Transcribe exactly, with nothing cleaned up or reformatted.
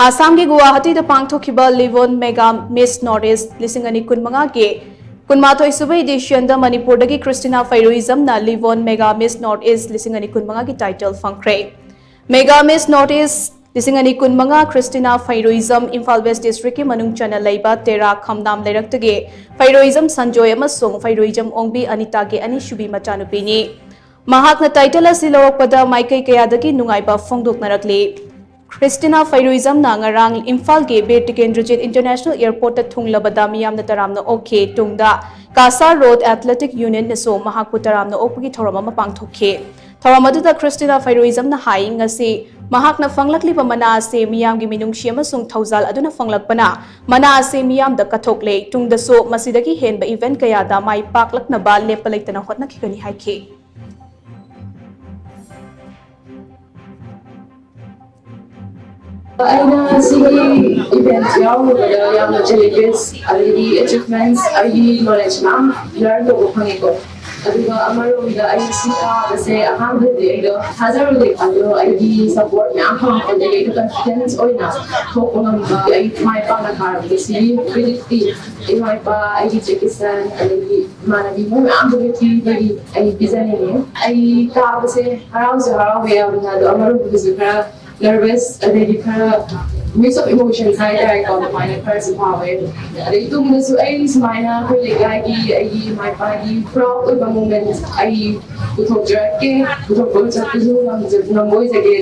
ꯑꯁꯥꯝꯒꯤ ꯒꯨꯋꯥꯍꯥꯇꯤꯗ ꯄꯥꯡꯊꯣꯛꯈꯤꯕ ꯂꯤꯚꯣꯟ ꯃꯦꯒꯥ ꯃꯤꯁ north east ꯂꯤꯁꯤꯡ ꯑꯅꯤ ꯀꯨꯟꯃꯉꯥꯒꯤ ꯀꯨꯟꯃꯥꯊꯣꯏ ꯁꯨꯕ ꯏꯗꯤꯁꯟꯗ ꯃꯅꯤꯄꯨꯔꯗꯒꯤ ꯈ꯭ꯔꯤꯁꯇꯤꯅꯥ ꯐꯩꯔꯣꯏꯖꯝꯅ ꯂꯤꯚꯣꯟ ꯃꯦꯒꯥ ꯃꯤꯁ ꯅꯣꯔꯠ ꯏꯁ ꯂꯤꯁꯤꯡ ꯑꯅꯤ ꯀꯨꯟꯃꯉꯥꯒꯤ ꯇꯥꯏꯇꯜ ꯐꯪꯈ꯭ꯔꯦ꯫ ꯃꯦꯒꯥ ꯃꯤꯁ ꯅꯣꯔꯠ ꯏꯁ ꯂꯤꯁꯤꯡ ꯑꯅꯤ ꯀꯨꯟꯃꯉꯥ ꯈ꯭ꯔꯤꯁꯇꯤꯅꯥ ꯐꯩꯔꯣꯏꯖꯝ ꯏꯝꯐꯥꯜ ꯋꯦꯁ ꯗꯤꯁꯇ꯭ꯔꯤꯛꯀꯤ ꯃꯅꯨꯡ ꯆꯟꯅ ꯂꯩꯕ ꯇꯦꯔꯥ ꯈꯝꯗꯥꯝ ꯂꯩꯔꯛꯇꯒꯤ ꯐꯩꯔꯣꯏꯖꯝ ꯁꯟꯖꯣꯏ ꯑꯃꯁꯨꯡ ꯐꯩꯔꯣꯏꯖꯝ ꯑꯣꯡꯕꯤ ꯑꯅꯤꯇꯥꯒꯤ ꯑꯅꯤꯁꯨꯕꯤ ꯃꯆꯥꯅꯨꯄꯤꯅꯤ꯫ ꯃꯍꯥꯛꯅ ꯇꯥꯏꯇꯜ ꯑꯁꯤ ꯂꯧꯔꯛꯄꯗ ꯃꯥꯏꯀꯩ ꯀꯌꯥꯗꯒꯤ ꯅꯨꯡꯉꯥꯏꯕ ꯐꯣꯡꯗꯣꯛꯅꯔꯛꯂꯤ꯫ ꯈ꯭ꯔꯤꯁꯇꯤꯅꯥ ꯐꯩꯔꯣꯏꯖꯝꯅ ꯉꯔꯥꯡ ꯏꯝꯐꯥꯜꯒꯤ ꯕꯤꯔ ꯇꯤꯀꯦꯟꯗ꯭ꯔꯖꯤꯠ ꯏꯟꯇꯔꯅꯦꯁꯅꯦꯜ ꯑꯦꯌꯔꯄꯣꯔꯠꯇ ꯊꯨꯡꯂꯕꯗ ꯃꯤꯌꯥꯝꯅ ꯇꯔꯥꯝꯅ ꯑꯣꯛꯈꯤ꯫ ꯇꯨꯡꯗ ꯀꯥꯁꯥ ꯔꯣꯗ ꯑꯦꯊꯂꯦꯇꯤꯛ ꯌꯨꯅꯤꯌꯟꯅꯁꯨ ꯃꯍꯥꯛꯄꯨ ꯇꯔꯥꯝꯅ ꯑꯣꯛꯄꯒꯤ ꯊꯧꯔꯝ ꯑꯃ ꯄꯥꯡꯊꯣꯛꯈꯤ꯫ ꯊꯧꯔꯝ ꯑꯗꯨꯗ ꯈ꯭ꯔꯤꯁꯇꯤꯅꯥ ꯐꯩꯔꯣꯏꯖꯝꯅ ꯍꯥꯏ, ꯉꯁꯤ ꯃꯍꯥꯛꯅ ꯐꯪꯂꯛꯂꯤꯕ ꯃꯅꯥ ꯑꯁꯤ ꯃꯤꯌꯥꯝꯒꯤ ꯃꯤꯅꯨꯡꯁꯤ ꯑꯃꯁꯨꯡ ꯊꯧꯖꯥꯜ ꯑꯗꯨꯅ ꯐꯪꯂꯛꯄꯅ ꯃꯅꯥ ꯑꯁꯤ ꯃꯤꯌꯥꯝꯗ ꯀꯠꯊꯣꯛꯂꯦ꯫ ꯇꯨꯡꯗꯁꯨ ꯃꯁꯤꯗꯒꯤ ꯍꯦꯟꯕ ꯏꯚꯦꯟꯠ ꯀꯌꯥꯗ ꯃꯥꯏ ꯄꯥꯛꯂꯛꯅꯕ ꯂꯦꯞꯄ ꯂꯩꯇꯅ ꯍꯣꯠꯅꯈꯤꯒꯅꯤ ꯍꯥꯏꯈꯤ꯫ ꯑꯩꯅ ꯁꯤꯒꯤ ꯏꯚꯦꯟꯠ ꯌꯥꯎꯔꯨꯕꯗ ꯌꯥꯝꯅ ꯆꯦꯂꯦꯟꯖꯦꯁ ꯑꯗꯒꯤ ꯑꯦꯆꯤꯚꯃꯦꯟꯠꯁ, ꯑꯩꯒꯤ ꯅꯣꯂꯦꯖ ꯃꯌꯥꯝ ꯂꯔꯟ ꯇꯧꯕ ꯐꯪꯉꯦꯀꯣ꯫ ꯑꯗꯨꯒ ꯑꯃꯔꯣꯝꯗ ꯑꯩ ꯁꯤ ꯀꯥꯕꯁꯦ ꯑꯍꯥꯟꯕꯗꯤ ꯑꯩꯗꯣ ꯊꯥꯖꯔꯨꯗꯦ, ꯑꯗꯣ ꯑꯩꯒꯤ ꯁꯄꯣꯔꯠ ꯃꯌꯥꯝ ꯐꯪꯉꯛꯄꯗꯒꯤ ꯑꯩꯗꯣ ꯀꯟꯐꯤꯗꯦꯟꯁ ꯑꯣꯏꯅ ꯊꯣꯛꯄ ꯉꯝꯕ, ꯑꯩ ꯃꯥꯏ ꯄꯥꯛꯅ ꯀꯥꯔꯛꯄꯁꯤꯒꯤ ꯀ꯭ꯔꯦꯗꯤꯠꯇꯤ ꯏꯃꯥ ꯏꯄꯥ, ꯑꯩꯒꯤ ꯆꯦ ꯀꯤꯁꯟ, ꯑꯗꯒꯤ ꯏꯃꯥꯟꯅꯕꯤ ꯃꯣꯏ ꯃꯌꯥꯝꯗꯨꯒꯤ ꯊꯤꯕꯗꯒꯤ ꯑꯩ ꯄꯤꯖꯅꯤꯡꯉꯤ꯫ ꯑꯩ ꯀꯥꯕꯁꯦ ꯍꯔꯥꯎꯁꯨ ꯍꯔꯥꯎꯋꯦ ꯌꯥꯝꯅ, ꯑꯗꯣ ꯑꯃꯔꯣꯝꯗꯁꯨ ꯈꯔ ꯅꯔꯚꯁ, ꯑꯗꯩꯗꯤ ꯈꯔ ꯃꯤꯛꯁ ꯑꯣꯐ ꯏꯃꯣꯁꯟꯁ ꯍꯥꯏꯇꯥꯔꯦꯀꯣ, ꯑꯗꯨꯃꯥꯏꯅ ꯈꯔꯁꯨ ꯐꯥꯎꯋꯦ꯫ ꯑꯗꯩ ꯇꯨꯡꯗꯁꯨ ꯑꯩ ꯁꯨꯃꯥꯏꯅ ꯑꯩꯈꯣꯏ ꯂꯩꯀꯥꯏꯒꯤ ꯑꯩꯒꯤ ꯏꯃꯥ ꯏꯄꯥꯒꯤ ꯄ꯭ꯔꯥꯎꯗ ꯑꯣꯏꯕ ꯃꯣꯃꯦꯟꯠꯁ ꯑꯩ ꯄꯨꯊꯣꯛꯆꯔꯛꯀꯦ, ꯄꯨꯊꯣꯛꯄ ꯆꯠꯄꯁꯨ ꯉꯝꯖ-, ꯉꯝꯕ ꯑꯣꯏꯖꯒꯦ꯫